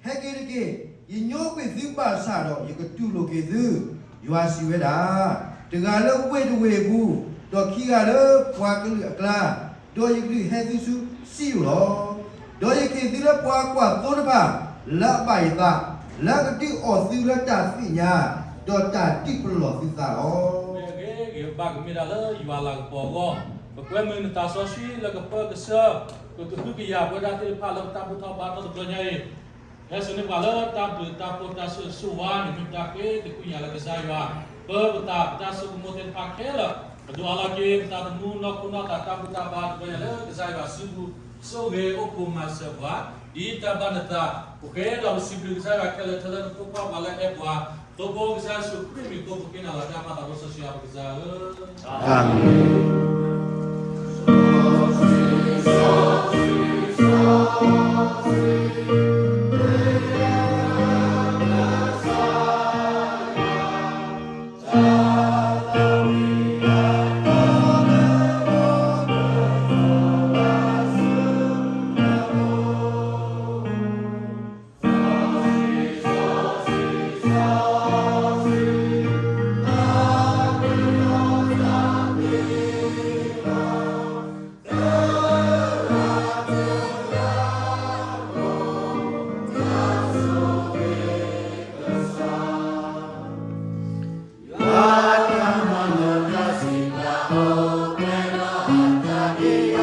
ဟဲက့ၤတက့ၢ်, ယညိကွံာ်သုဘၣ်ဆၣ်ဒီး ယကတူၢ်လိာ်က့ၤသု. ယွၤစံးဝဲဒၣ်, တဂၤလၢဝ့ၢ်တဝ့ၢ်အပူၤ, ဒီးခံဂၤလၢပှၤကလုာ်အကျါ, ဒီးယကဒုးဟဲသုဆူစံယိၣ်လီၤ. ဒီးယကဟ့ၣ်သုလၢပှၤကွၢ်သိတဖၣ် လၢအဘၣ်ယသး, လၢအကဒုးအီၣ်သုလၢတၢ်သ့ၣ်ညါ, ဒီးတၢ်ဒုးပလီၢ်သုသးလီၤ. ဂ့ၤဂ့ၤဘၣ်ကမ့ၢ်ဒၣ်လၢယွၤလၤကပီၤအဂီၢ်, ပကွဲမုာ်နသးစီဆှံလၢကပၢကစၢၢ်, ပကဟုကယာ်ပဝဲဒၣ်သ့ၣ်တဖၣ်လၢပတၢ်ဘူၣ်ထီၣ်ဘါထီၣ်တဘျီညါအံၤ, ဟဲစိာ်န့ၢ်ပှၤလၢတၢ်ဘျုးတၢ်ဖှိၣ်တၢ်ဆိၣ်ဂ့ၤဆိၣ်ဝါန့ၣ် မ့ၢ်တၢ်ဃ့သကွံာ်ညါလၢကစၢ်ယွၤ, ပၢပသးပတၢ်ဆိကမိၣ်သ့ၣ်တဖၣ်ခဲလၢာ်, ပဒိးအါလီၤက့ၤပသးသမူနီၢ်ခိနီၢ်သးတၢ်ဘူၣ်တၢ်ဘါတဘျီညါလၢကစၢ်ယွၤစုပူၤ, ဆိၣ်ဂ့ၤအိၣ်ဖှိၣ်မၤစၢၤပှၤ, ဒ်တၢ်ဘၣ်နသး, ပဃ့ဒီးပစံးဘျုးကစၢ်ယွၤခဲလၢာ်ခဲဆ့လၢနဖိခွါပှၤလၢအအဲၣ်ပှၤ, သိဖိကစၢ်ယ့ၣ်ၡူးခရံာ်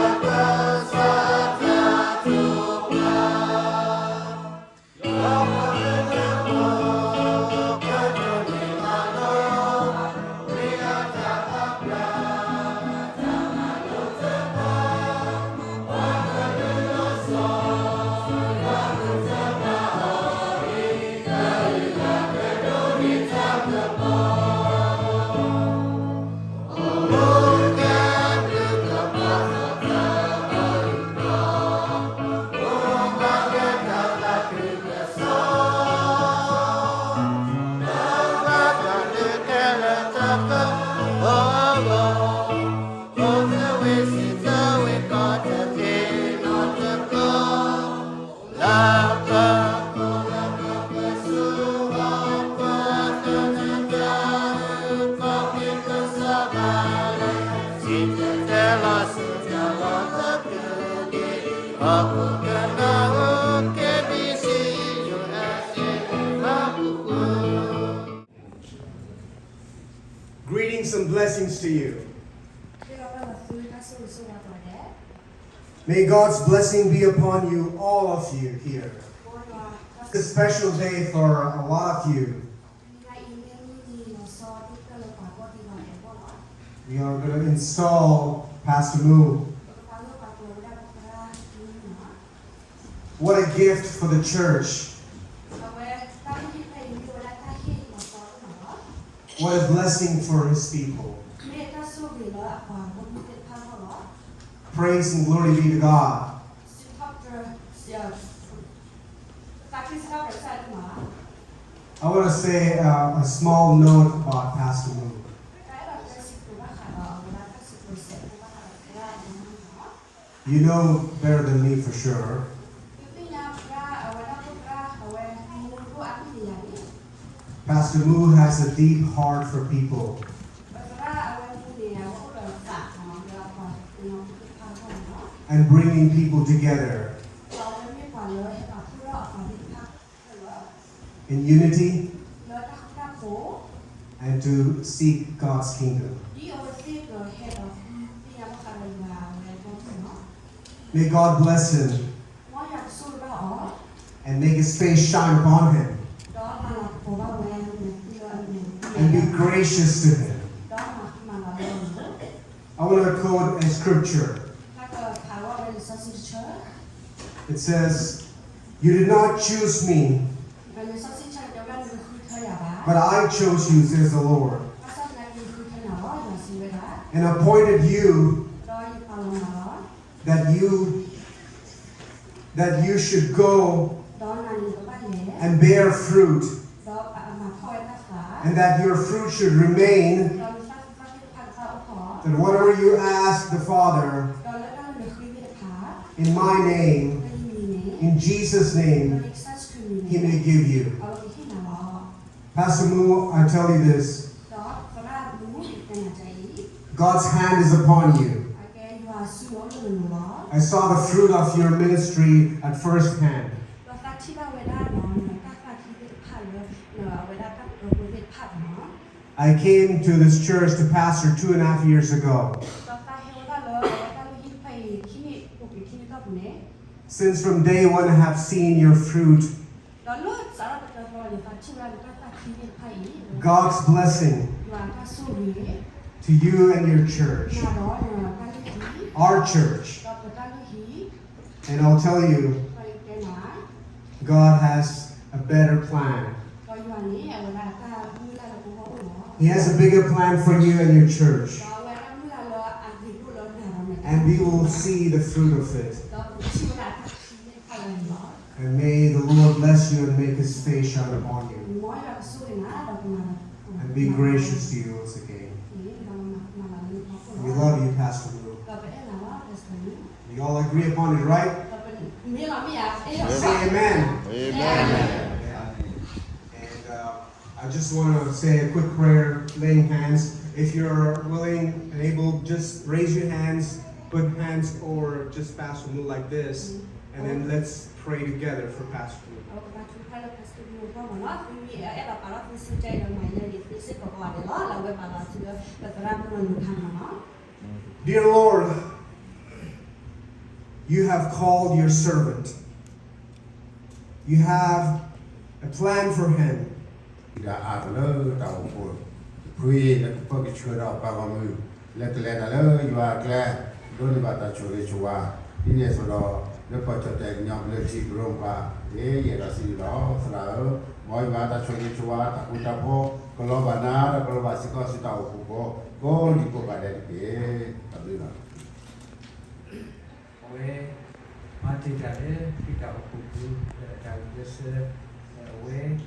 မံၤအဃိ ပဃ့နၤလီၤတၢ်ပၢ်သးစီဆှံယွၤပကစၢ်ဧၢ. အၤမ့ၣ်. Greetings and blessings to you. May God's blessing be upon you, all of you here. It's a special day for a lot of you. We are going to install Pastor Mu. What a gift for the church. What a blessing for his people. Praise and glory be to God. I want to say uh, a small note about Pastor Mu. You know better than me for sure. Pastor Mu has a deep heart for people and bringing people together in unity and to seek God's kingdom. May God bless him and make his face shine upon him and be gracious to him. I want to quote a scripture. It says, "You did not choose me, but I chose you," says the Lord, "and appointed you that you that you should go and bear fruit, and that your fruit should remain, that whatever you ask the Father in my name, In Jesus' name, He may give you. Pastor Mu, I tell you this. God's hand is upon you. I saw the fruit of your ministry at first hand. I came to this church to pastor two and a half years ago. Since from day one I have seen your fruit. God's blessing to you and your church, our church. And I'll tell you, God has a better plan. He has a bigger plan for you and your church. And we will see the fruit of it. And may the Lord bless you and make his face shine upon you. And be gracious to you once again. We love you, Pastor Wu. We all agree upon it, right? Say amen. Amen. And uh, I just want to say a quick prayer, laying hands. If you're willing and able, just raise your hands, put hands over just Pastor Wu like this, and then let's pray together for Pastor Wu. Dear Lord, you have called your servant. You have a plan for him. ဒီးအါထီၣ်လၢတၢ်အိၣ်ဖှိၣ်တဖုအံၤ လၢကပၢကဆှၢဒီးပှၤဂီၢ်မုၢ် လၢကလဲၤတၢ်လၢယွၤအကျဲ ဒိးန့ၢ်ဘၣ်တၢ်ဆိၣ်ဂ့ၤဆိၣ်ဝါ ဒ်န့ၣ်အသိးဒီး လၢပီၢ်ကၠီၣ်တဲာ်ကညီဘျၢထံကရူၢ်ကပၤ ဒ်ယအဲၣ်ဒိးစံးန့ၣ်လီၤ. သရၣ်ဧၢ, မ်ယွၤတၢ်ဆိၣ်ဂ့ၤဆိၣ်ဝါ တၢ်ဃူတၢ်ဖိး ကလီၤဘၣ်နၤ ဒီးကလီၤဘၣ်စ့ၢ်ကီးဆူတၢ်အိၣ်ဖှိၣ်ဖိ ကိးဒံကိးဂၤဒဲးတက့ၢ်. တၢ်ဘျုးလီၤ. အဝဲ မၤတ့ၢ်တၢ်လၢခရံာ်တၢ်အိၣ်ဖှိၣ်ပူၤ လၢအတၢ်ဂုာ်ကျဲးစၢး လၢအဝဲ အ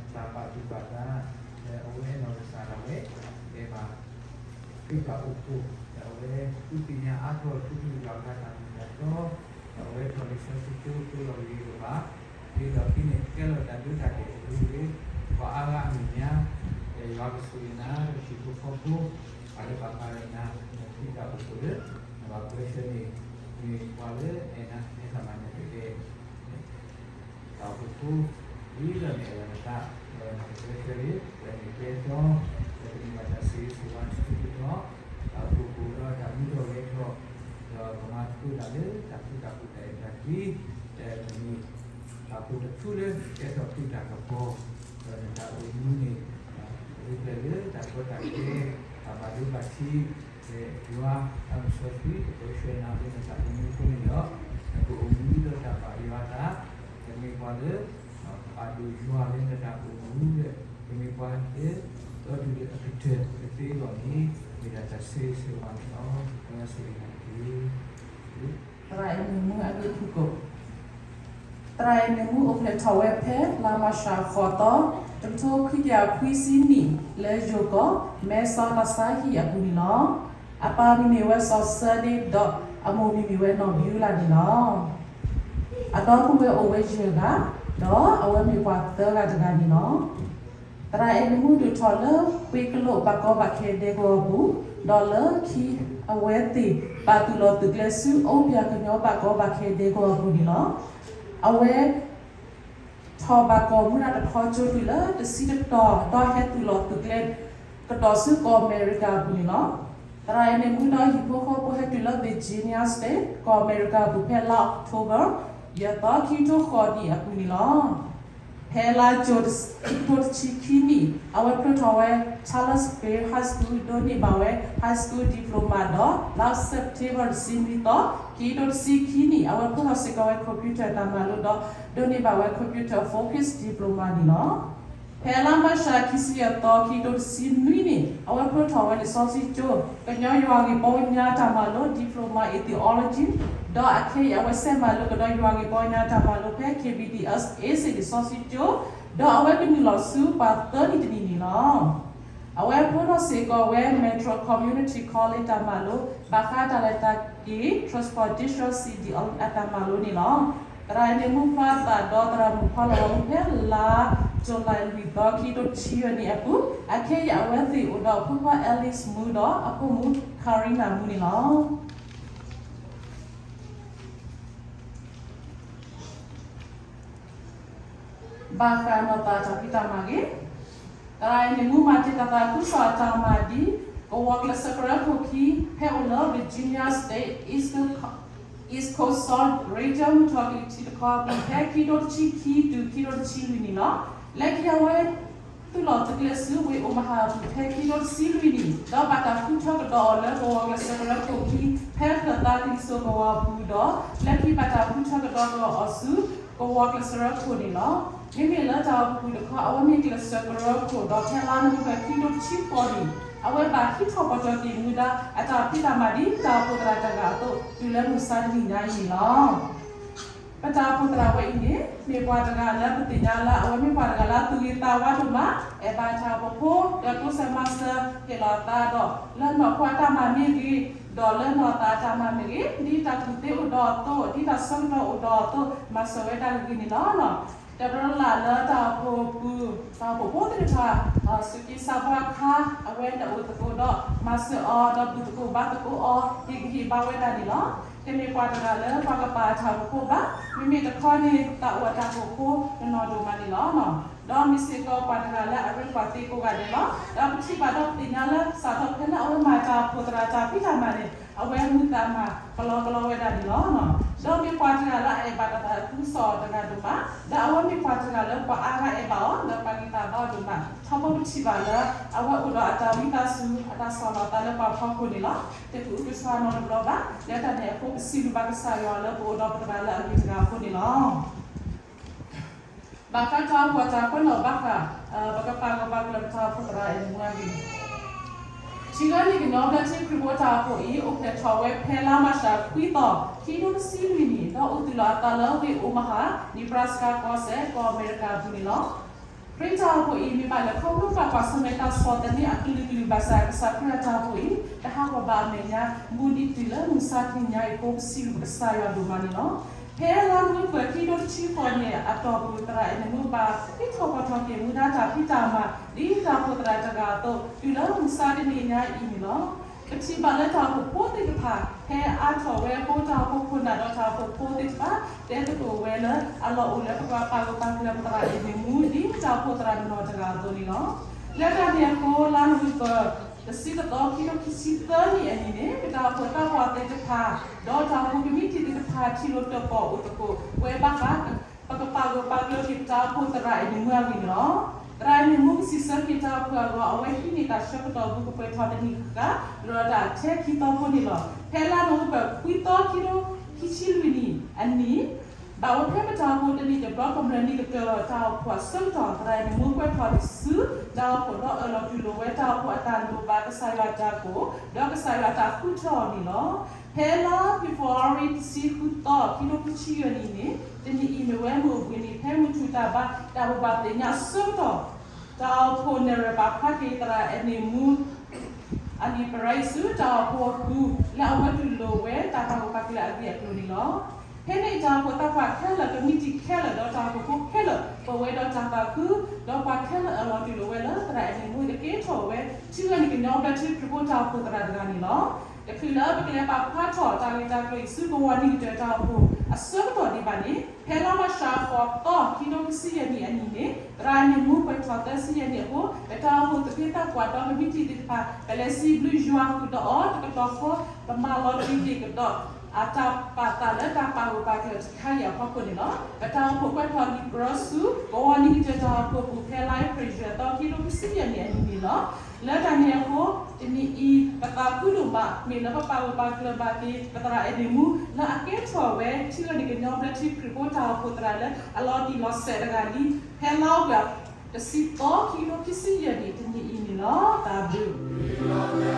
တၢ်ပာ်သူၣ်ပာ်သး လၢအဝဲနီၢ်ကစၢ်ဒၣ်ဝဲ ကဲဘၣ် ခရံာ်တၢ်အိၣ်ဖှိၣ် လၢအဝဲ ဃုသ့ၣ်ညါအါထီၣ် ဃုသ့ၣ်ညါဘၣ်ဃးတၢ်မ့ၢ်တၢ်တီ လၢအဝဲထီၣ်လံာ်စီဆှံကၠိ ကၠိလီၤဂ့ၤဂ့ၤဘၣ် ဒ်သိးဒ်န့ၣ် ကဲလီၤတၢ်ဒိတၢ်တဲာ်အဂ့ၤဂ့ၤ ပှၤအါဂၤအမဲာ်ညါ လၢယွၤကဆိၣ်ဂ့ၤနၤ ဒီးဟံၣ်ဖိဃီဖိ အလၢဘၣ်ဃးဒီးနၤ လၢခရံာ်တၢ်အိၣ်ဖှိၣ်လၢ နဘၣ်ပၢဆှၢန့ၣ် မ့ၢ်ပှၤလၢအဲၣ်နၤ နဲၣ်သးမၤနၢၤတက့ၢ်. တၢ်အိၣ်ဖှိၣ်ဖိ ဒ်သိးနအဲၣ်ဝဲနသး လၢနကပၢဆှၢလံ လၢနကဲထီၣ် လၢကန့ၢ်ဘၣ်တၢ်ဆိၣ်ဂ့ၤဆိၣ်ဝါတဖုဖုထီၣ် တၢ်အိၣ်ဖှိၣ်ဖိဒီးတၢ်မူထီၣ်ဂဲၤထီၣ် ဒီးကမၤသကိးတၢ်လၢတၢ်ဃူတၢ်ဖိးတၢ်အဲၣ်တၢ်ကွံ လၢကန့ၢ် တၢ်အိၣ်ဖှိၣ်တဖုလၢကဲထီၣ်ခရံာ်တၢ်ကပီၤ ဒီးနတၢ်အိၣ်မူန့ၣ် ဂုာ်ကျဲးလၢတၢ်ကီတၢ်ခဲ တၢ်ဘၣ်ဒိဘၣ်ထံး လၢယွၤအမံၤစီဆှံ ကပၢဆှၢနၤလၢနတၢ်အိၣ်မူအဃိန့ၣ်ဒီး နကအိၣ်မူဒ်သိးတၢ်ဘၣ်ယွၤအသး ကမ့ၢ်ပှၤလၢ ပာ်ဒိၣ်ယွၤလၢနတၢ်အိၣ်မူလၢ ကမ့ၢ်ပှၤလၢ ဒီးတုၤလၢအကတၢၢ်ကသ့အဂီၢ်န့ၣ် မ့ၢ်ဒၣ်တၢ်ဆိၣ်ဂ့ၤဆိၣ်ဝါန့ၣ်လီၤ. ပဝဲဆိၣ်ဂ့ၤနၤတက့ၢ်. သရၣ်အဲၣ်မ့ၢ်မူအဂ့ၢ်ဖုၣ်ကိာ် သရၣ်အဲၣ်မ့ၢ်မူအိၣ်ဖျဲၣ်ထီၣ်ဝဲဖဲ လါမၤရှးဃိးသီ တကထိခွံကယၤခွံဆံနံၣ် လၢယိၤကီၢ် မဲဆီးတၢ်ဆါဟံၣ်အပူၤန့ၣ်လီၤ. အပၢ်မံၤမ့ၢ်ဝဲစီၤစၢဒ့ ဒီးအမိၢ်မံၤမ့ၢ်ဝဲနီၢ်ဘံယူလၣ်န့ၣ်လီၤ. အဒီပုၢ်ဝဲၢ်အိၣ်ဝဲယဲၢ်ဂၤ ဒီးအဝဲမ့ၢ်ပှၤသၢဂၤတဂၤန့ၣ်လီၤ. သရၣ်အဲၣ်မ့ၢ်မူဒုးထီၣ်လၢ ပှ့ၤကလိာ်ဘၣ်ကီဘၣ်ခဲဒဲကဝီၤအပူၤ, ဒီးလၢခံအဝဲသ့ၣ်ဘၣ်သူၣ်လီၤသုးကျဲဆူ အိၣ်ပၠၣ်ကညီဘၣ်ကီဘၣ်ခဲဒဲကဝီၤအပူၤန့ၣ်လီၤ. အဝဲ ထီၣ်ဘၣ်ကီၢ်မူဒၣ်တခီကၠိတုၤလၢတဆံတတီၤ ဒီးဟဲသူၣ်လီၤသုးကျဲ ကဒီးဆူကီၢ်အမဲရကၤအပူၤန့ၣ်လီၤ. သရၣ်အဲၣ်မ့ၢ်မူဒီးဟံၣ်ဖိဃီဖိဟဲတုၤလၢ Virginia State ကီၢ်အမဲရကၤအပူၤ ဖဲလါအီးကထိဘၢၣ် ယဲၢ်သီ ခံကထိဃိးနံၣ်အပူၤန့ၣ်လီၤ. ဖဲလါကၠိ ခံကထိတဆံခံနံၣ် အဝဲဖျိထီၣ်ဝဲ Charlottesville High School ဒိးန့ၢ်ဘၣ်ဝဲ High School Diploma ဒီး လါစဲးပထ့ဘၢၣ် တဆံနွံသီ ခံကထိတဆံခံနံၣ် အဝဲဖျိထီၣ်စ့ၢ်ကီးဝဲ computer တၢ်မၤလိဒီး ဒိးန့ၢ်ဘၣ်ဝဲ Computer Focus Diploma န့ၣ်လီၤ. ဖဲလါမၢ်ၡး ခံဆံယဲၢ်သီ ခံကထိတဆံနွံနံၣ် အဝဲဖျိထီၣ်ဝဲလံာ်စီဆှံကၠိ ကညီယွၤဂ့ၢ်ပီညါတၢ်မၤလိ Diploma in Theology ဒီးအခဲအံၤအဝဲဆဲးမၤလိကဒီးယွၤဂ့ၢ်ပီညါတၢ်မၤလိဖဲ KBTSA လံာ်စီဆှံကၠိ ဒီးအဝဲကနုာ်လီၤဆူပှၤသၢနံၣ်တနံၣ်န့ၣ်လီၤ. အဝဲဖျိထီၣ်စ့ၢ်ကီးဝဲ Metro Community College တၢ်မၤလိ ဘၣ်ဃးတၢ်လဲၤတၢ်က့ၤ Transportation Civil အတၢ်မၤလိန့ၣ်လီၤ. သရၣ်အ့န့ၣ်မူဖျါသးဒီးသရၣ်မုၣ်ဖီလီၤဝဲဖဲလါ July လွံၢ်သီ ခံကထိတဆံယဲၢ်နံၣ်အပူၤ, အခဲအံၤအဝဲသ့ၣ်အိၣ်ဒီးအဖိခွါ Alice မူဒီးအဖိမုၣ် Karina မူန့ၣ်လီၤ. ဘၣ်ဃးနီၢ်သးတၢ်ဖံးတၢ်မၤဂ့ၤ, သရၣ်အ့န့ၣ်မူမၤတ့ၢ်တၢ်သးခုကစီၣ်အတၢ်မၤဒ် ကဝီၤကျဲးစၢးကရၢခိၣ်ခံ ဖဲအိၣ်လၢ Virginia State East Coast Salt Region မုၢ်ထီၣ်ကံၢ်ထံးတခီအပူၤ ဖဲခံကထိတဆံခံတုၤခံကထိတဆံလွံၢ်နံၣ်လီၤ. လၢခံအဝဲ သူၣ်လီၤသုးကျဲးဆူဝ့ၢ်အိၣ်မဟါအပူၤ ဖဲခံကထိတဆံလွံၢ်နံၣ် ဒီးဘၣ်တၢ်ဃုထၢကဒီးအီၤလၢကဝီၤကျဲးစၢးကရၢခိၣ်ခံ ဖဲဖျၢၣ်သးကလံၤစိးကဝီၤအပူၤဒီး လၢခံဘၣ်တၢ်ဃုထၢကဒီးအီၤဆူ ကဝီၤကျဲးစၢးကရၢခိၣ်န့ၣ်လီၤ. မ့မ့ၢ်လၢတၢ်အိၣ်ဖှိၣ်ပူၤတခီ အဝဲမ့ၢ်ကျဲးစၢးကရၢခိၣ်ဒီး ဖဲလါနိၣ်ဝ့ဘၢၣ် ခံကထိတဆံဃိးနံၣ် အဝဲဘၣ်ဟံးထီၣ်ပီၣ်ထီၣ်က့ၤမူဒါ အတၢ်ဖံးတၢ်မၤဒ်တၢ်အိၣ်ဖှိၣ်သရၣ်တဂၤအသိး တုၤလၢမုၢ်ဆါတနံၤညါအံၤန့ၣ်လီၤ. ပတၢ်အိၣ်ဖှိၣ်သရၣ်ဝဲအံၤန့ၣ် မ့ၢ်ပှၤတဂၤလၢပသ့ၣ်ညါလၢ အဝဲမ့ၢ်ပှၤတဂၤလၢသူၣ်ဂ့ၤသးဝါဒိၣ်မး, အဲၣ်ဘၣ်တၢ်အိၣ်ဖှိၣ်ဖိ ဒီးတိစၢၤမၤစၢၤဟ့ၣ်လီၤအသးဒီး လၢနီၢ်ခိအတၢ်မၤမ့ၢ်ဂ့ၤ, ဒီးလၢနီၢ်သးအတၢ်မၤမ့ၢ်ဂ့ၤ, ဒ်တၢ်ကူၣ်သ့အိၣ်ဒီးအသိး, ဒ်တၢ်ဆၢကတီၢ်အိၣ်ဒီးအသိး မၤစၢၤဝဲဒၣ်ဂ့ၤဂ့ၤန့ၣ်လီၤ. တဘျီလၢ်လၢတၢ်အိၣ်ဖှိၣ်ပူၤ တၢ်အိၣ်ဖှိၣ်ဖိသ့ၣ်တဖၣ် စူးက့ဆါပှၤခါ အဝဲနအိၣ်သကိးဒီး မၤစၢၤအီၤ ဒီးဘူၣ်သကိးဘါသကိးအီၤ ဟ့ၣ်ဂံၢ်ဟ့ၣ်ဘါဝဲဒၣ်န့ၣ်လီၤ. တမ့ၢ်ပှၤတဂၤလၢပှၤကပာ်အတၢ်အိၣ်ဖှိၣ်ဖိဘၣ်. မ့မ့ၢ်တခီန့ၣ် သးအိၣ်အတၢ်အိၣ်ဖှိၣ်ဖိတနီၤဒိၣ်မးန့ၣ်လီၤ. ဒီးမ့ၢ်စ့ၢ်ကီးပှၤတဂၤလၢအရ့ပှၤသ့ကိးဂၤဒဲးလီၤ. ဒီးပထံၣ်ဘၣ်ဒီးပသ့ၣ်ညါလၢ စးထီၣ်ဖဲလၢအဝဲမၤတၢ်အိၣ်ဖှိၣ်သရၣ်တၢ်ဖံးတၢ်မၤန့ၣ် အဝဲမူသးမၤကလီကလီဝဲဒၣ်န့ၣ်လီၤ. ဒီးမ့ၢ်ပှၤတဂၤလၢအအဲၣ်ဘၣ်တၢ်သးခုကစီၣ်တဂၤဒိၣ်မး, ဒီးအဝဲမ့ၢ်ပှၤတဂၤလၢပှၤအါဂၤအဲၣ်ဘၣ်အီၤ ဒီးပှၤဂံၢ်ပှၤဘါအီၤဒိၣ်မး, ထီဘိပထံၣ်ဘၣ်လၢ အဝဲအိၣ်ဒီးအတၢ်ဝံသးစူၤ အတၢ်ဆီၣ်လီၤသးလၢပှၤဖီခိၣ်န့ၣ်လီၤ. တကအုကစွါနီတဘျီဘၣ်. လၢတၢ်န့ၣ်အဃိ ပစံးဘျုးဘၣ်ကစၢ်ယွၤလၢပအိၣ်ဒီးပသရၣ်လၢအဂ့ၤတဂၤအဃိန့ၣ်လီၤ. ဘၣ်ဃးတၢ်အိၣ်ဖှိၣ်အတၢ်ကွဲးနီၣ်ဘၣ်ဃး ပကပာ်ဂၢၢ်ပာ်ကျၢၤပတၢ်အိၣ်ဖှိၣ်သရၣ်အံၤန့ၣ်မူအဂ့ၢ် ထံဂၤန့ၣ်ကညီဘျၢထံခရံာ်ဖိတၢ်အိၣ်ဖှိၣ်အံၤ အိၣ်ဖျဲၣ်ထီၣ်ဝဲဖဲလါမၢ်ၡးခွံသီ ခံကထိတဆံလွံၢ်နံၣ် ဒီးအိၣ်သူၣ်လီၤအသးလၢဝ့ၢ်အိၣ်မဟါ Nebraska ကီၢ်စဲၣ် ကီၢ်အမဲရကၤအပူၤန့ၣ်လီၤ. ခရံာ်တၢ်အိၣ်ဖှိၣ်အံၤ မ့ၢ်ဘၣ်လဲၤခီဖျိဘၣ်ကွၢ်ဆၢၣ်မဲာ်တၢ်ဆီၣ်သနံးအကလုာ်ကလုာ်ဘၣ်ဆၣ် ကစၢ်ခရံာ်အတၢ်အိၣ်ဖှိၣ်အံၤ တဟးဂီၤဘၣ်အမဲာ်ညါ မူဒံးတုၤလၢမုၢ်ဆါတနံၤညါအံၤအဃိ ပစံးဘျုးကစၢ်ယွၤဒိၣ်မးန့ၣ်လီၤ. ဖဲလါနိၣ်ဝ့ဘၢၣ် ခံကထိတဆံဃိးနံၣ်အတီၢ်ပူၤ သရၣ်အ့န့ၣ်မူဘၣ်ဟံးထီၣ်ပီၣ်ထီၣ်က့ၤမူဒါတၢ်ဖံးတၢ်မၤ ဒ်တၢ်အိၣ်ဖှိၣ်သရၣ်တဂၤအသိး တုၤလၢမုၢ်ဆါတနံၤညါအံၤန့ၣ်လီၤ. ပထံၣ်ဘၣ်လၢတၢ်အိၣ်ဖှိၣ်ဖိသ့ၣ်တဖၣ် ဖဲအါထီၣ်ဝဲအဃိ တၢ်အိၣ်ဖှိၣ်ခိၣ်နၢ်ဒီးတၢ်အိၣ်ဖှိၣ်ဖိသ့ၣ်တဖၣ် တဲသကိးဝဲလၢ အလီၢ်အိၣ်လၢပကပာ်ဂၢၢ်ပာ်ကျၢၤပသရၣ်အ့န့ၣ်မူ ဒ်တၢ်အိၣ်ဖှိၣ်သရၣ်တနီၤတဂၤအသိးန့ၣ်လီၤ. လၢတၢ်န့ၣ်အဃိ လါနိၣ်ဝ့ဘၢၣ် တဆံတသီ ခံကထိခံဆံသၢနံၣ်အနံၤန့ၣ် ပတၢ်အိၣ်ဖှိၣ်သးပှၢ်သ့ၣ်တဖၣ် ဒီးတၢ်အိၣ်ဖှိၣ်ကမံးတံာ်သ့ၣ်တဖၣ် ထံၣ်လိာ်တၢၣ်ပီၣ်အိၣ်သကိးဝဲဘၣ်ဃး ပကပာ်ဂၢၢ်ပာ်ကျၢၤက့ၤပတၢ်အိၣ်ဖှိၣ်သရၣ်အ့န့ၣ်မူအဂ့ၢ်န့ၣ်လီၤ. သရၣ်အ့န့ၣ်မူကစံးဆၢက့ၤတၢ်အိၣ်ဖှိၣ်အဂီၢ် အဝဲဟံးန့ၢ်တၢ်ဆၢကတီၢ်ပူၤကပှဲၤထီၣ်တနံၣ်ဃၣ်ဃၣ် ဒီးတၢ်ထဲခံသီဖိန့ၣ်လီၤ. ဖဲလါနိၣ်ဝ့ဘၢၣ် ခွံသီ ခံကထိခံဆံလွံၢ်နံၣ်အနံၤ ဘၣ်အိၣ်ဖဲပတၢ်အိၣ်ဖှိၣ်တနံၣ်တဘျီကမျၢၢ်နံၣ်ကတၢၢ်တၢ်အိၣ်ဖှိၣ်အဆၢကတီၢ် သရၣ်အ့န့ၣ်မူကွဲးထီၣ်ဆူ တၢ်အိၣ်ဖှိၣ်ဒီးအၢၣ်လီၤတူၢ်လိာ်ဝဲတၢ်အိၣ်ဖှိၣ်အတၢ်လိၣ်ဘၣ် ကစၢ်ယွၤတၢ်ကိး ဒီးကစၢ်ယွၤတၢ်ဃုထၢအီၤန့ၣ်လီၤ. ဖဲလါဖ့ၤဘြူၤအါရံၤ တဆံဃုသီ ခံကထိခံဆံယဲၢ်နံၣ်န့ၣ် တနံၣ်အံၤမ့ၢ်ဝဲမုၢ်အိၣ်ဘှံးနံၤ ဖဲမုၢ်ထူၣ်တၢ်ဘါ တၢ်ဘိးဘၣ်သ့ၣ်ညါအဆၢကတီၢ် တၢ်အိၣ်ဖှိၣ်နဲၣ်ရွဲၣ်ပာ်ဖျါက့ၤသရၣ်အ့န့ၣ်မူ အလံာ်ပြါအံၤဆူ တၢ်အိၣ်ဖှိၣ်အပူၤ လၢအဝဲတူၢ်လိာ်ဝဲတၢ်ပာ်ဂၢၢ်ပာ်ကျၢၤအဂ့ၢ်အကျိၤန့ၣ်လီၤ. ဖဲန့ၣ်တၢ်အိၣ်ဖှိၣ်သးပှၢ်ခဲလၢာ် ကမံးတံာ်ခဲလၢာ် ဒီးတၢ်အိၣ်ဖှိၣ်ဖိခဲလၢာ် ပဝဲဒီးတၢ်သးခု ဒီးပှၤခဲလၢာ်အၢၣ်လီၤတူၢ်လိာ်ဝဲလၢ သရၣ်အ့န့ၣ်မူကကဲထီၣ်ဝဲ ထံဂၤန့ၣ်ကညီဘျၢထံခရံာ်ဖိတၢ်အိၣ်ဖှိၣ်သရၣ်တဂၤန့ၣ်လီၤ. တချုးလၢပကလဲၤပာ်ဖျါထီၣ်တၢ်ဂ့ၢ်တၢ်ကျိၤအံၤဆူကဝီၤနံၣ်ကတၢၢ်တၢ်အိၣ်ဖှိၣ်အဆၢကတီၢ်ဒံးဘၣ်န့ၣ် ဖဲလါမၢ်ၡးဃိးသီ ခံကထိခံဆံယဲၢ်နံၣ်အနံၤန့ၣ် သရၣ်အ့န့ၣ်မူကွဲးထီၣ်သၢဆံယဲၢ်နံၣ်အဃိ ပတၢ်အိၣ်ဖှိၣ်သ့ၣ်တဖၣ် ပလဲၤစံးဘျုးယွၤဃုာ်ဒီးအီၤ တကတီၢ်ဃီ ပမၤလီၤတံၢ်က့ၤကဒီး အတၢ်ပာ်သးလၢတၢ်ပာ်ဂၢၢ်ပာ်ကျၢၤတခါအံၤအဖီခိၣ်န့ၣ်လီၤ. ပတၢ်အိၣ်ဖှိၣ်ကွဲးထီၣ်လံာ်ကြၢးဆူ ကဝီၤနံၣ်ကတၢၢ်တၢ်အိၣ်ဖှိၣ်အပူၤ ဖဲလါအ့ဖြ့ၣ်ယဲၢ်သီ ခံကထိခံဆံယဲၢ်နံၣ်အနံၤန့ၣ်လီၤ. လၢတၢ်န့ၣ်အဃိ တနံၤအံၤ ပသးခုဒိၣ်မး မ့ၢ်လၢပပာ်ဂၢၢ်ပာ်ကျၢၤဘၣ်က့ၤ ပသရၣ်အ့န့ၣ်မူ လၢအကဲထီၣ်ဝဲ ထံဂၤန့ၣ်ကညီဘျၢထံခရံာ်ဖိတၢ်အိၣ်ဖှိၣ်သရၣ်လၢအလီၤတံၢ်လီၤဆဲးတဂၤလံ ဖဲလါအီကူး တဆံသီ ခံကထိခံဆံယဲၢ်နံၣ် တနံၤအံၤန့ၣ်လီၤ. တၢ်ဘျုး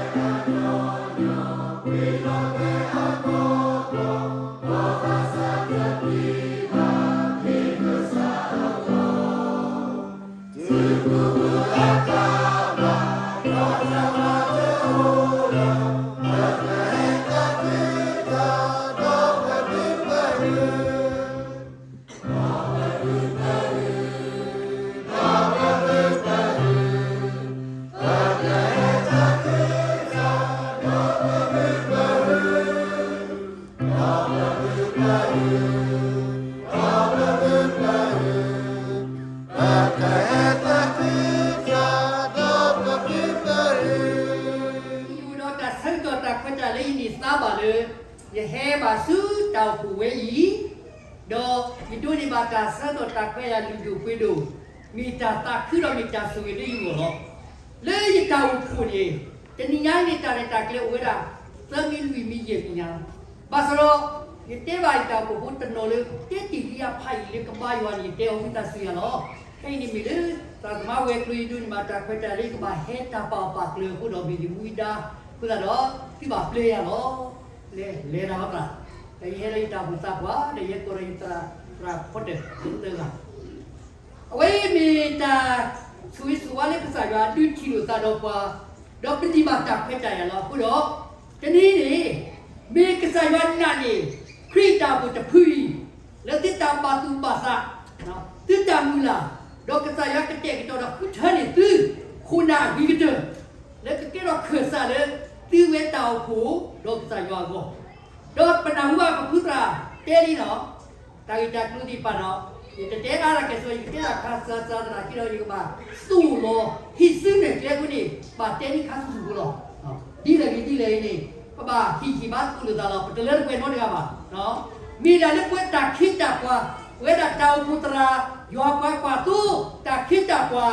ပကဟဲသးခုကစၢ်ဒီးပဃုပဃ့, ဒီးတၢ်ဆၢကတီၢ်တၢ်ခွဲးတၢ်ယာ်လၢယန့ၢ်သါဘၣ်လၢ ယဟဲဘၣ်ဆူတၢ်အိၣ်ဖှိၣ်ဝဲအံၤ, ဒီးယဒိးန့ၢ်ဘၣ်တၢ်ဆၢကတီၢ်တၢ်ခွဲးတၢ်ယာ်လုၢ်ဒိၣ်ပှ့ၤဒိၣ်, မ့ၢ်တၢ်သးခုဒီးမ့ၢ်တၢ်ဆိၣ်ဂ့ၤလၢယဂီၢ်လီၤ. လၢယတၢ်အိၣ်ဖှိၣ်န့ၣ်, တနံၤညါအံၤန့ၣ် တၢ်ရဲၣ်တၢ်ကျဲၤအိၣ်ဝဲဒၣ် သၢမံၤလွံၢ်မံၤယဲၢ်မံၤညါလီၤ. ဘၣ်ဆၣ်ဒီး ယတဲဘၣ်ယတၢ်အိၣ်ဖှိၣ်ဖိတနီၤလၢ တဲတ့ၢ်လံယဖးယံာ်လၢကဘါယွၤန့ၣ် ယတဲအီၤဝံသးစူၤယၤလီၤ. ဖဲအံၤန့ၣ်မ့ၢ်လၢ သရၣ်သမါဝဲၤကျိၤ ယဒိးန့ၢ်ဘၣ်တၢ်ခွဲးတၢ်ယာ်လၢယကဘၣ်ဟဲတၢ်ပာ်အီၣ်ပာ်ကျၢၤအဃိဒီး မ့ၢ်ယမူယဒါအဃိသတးဒီး သုဘၣ်ပျဲယၤလီၤ. လဲၤ လဲၤတၢ်လီၤသရၣ်, ဒီးယဟဲလၢယတၢ်အိၣ်ဖှိၣ်သးပှၢ် ဒီးယဟဲကိးဒီးယသရၣ် သရၣ်ဖီတၢၣ် သၢဂၤ အဝဲအံၤမ့ၢ်တၢ်ဆိၣ်ဂ့ၤဆိၣ်ဝါလၢကစၢ်ယွၤဒုးထံၣ်လိာ်သးဒီးပှၤ, ဒီးပန့ၢ်ဘၣ်တၢ်ခွဲးတၢ်ယာ်လီၤ. အဃိဒီး တနံၤအံၤန့ၣ် မ့ၢ်ကစၢ်ယွၤနာ်န့ၢ် ခရံာ်တၢ်အိၣ်ဖှိၣ်တဖုအံၤ လၢသုတၢ်ဘၣ်သူၣ်ဘၣ်သး, သုတၢ်မုၢ်လၢ်, ဒီးကစၢ်ယွၤကတဲာ်ကတီၤဒီးဃုထၢန့ၢ်သု ခိၣ်နၢ်အဂ့ၤကတၢၢ် လၢကကဲထီၣ်ခၢၣ်စးလၢ သုဝဲတၢ်အိၣ်ဖှိၣ်ဒီးကစၢ်ယွၤအဂီၢ်, ဒီးပနၢ်ဟူဘၣ်ပဖုသရၣ်တဲလံနီၤ တၢ်ဂ့ၢ်တၢ်ကျိၤသ့ၣ်တဖၣ်ဒီး ယတတဲအါတၢ်ကဲၣ်ဆိး ယကတဲတၢ်ခါစၢ်စၢ်သနာ်က့ဒီး ယကဘၣ်သိၣ်လီၤဟံးစုနဲၣ်ကျဲအဃိန့ၣ် ဘၣ်တဲန့ၢ်ခါဆူၣ်ဆူၣ်ဖိလီၤ. ဒ်လဲၣ်ဂ့ၤဒ်လဲၣ်ဂ့ၤန့ၣ် ပဘၣ်ဟံးဟံးဘါသကိးလိာ်သးလီၤ. ပတလၢတပှဲၤနီတဂၤဘၣ်. မ့ၢ်ဒၣ်လၢပဝဲတၢ်ခ့တၢ်ပှၤ, ပဝဲဒၣ်တၢ်အိၣ်ဖှိၣ်သရၣ်, ယွၤပှၤကွၢ်သိ တၢ်ခ့တၢ်ပှၤ ပ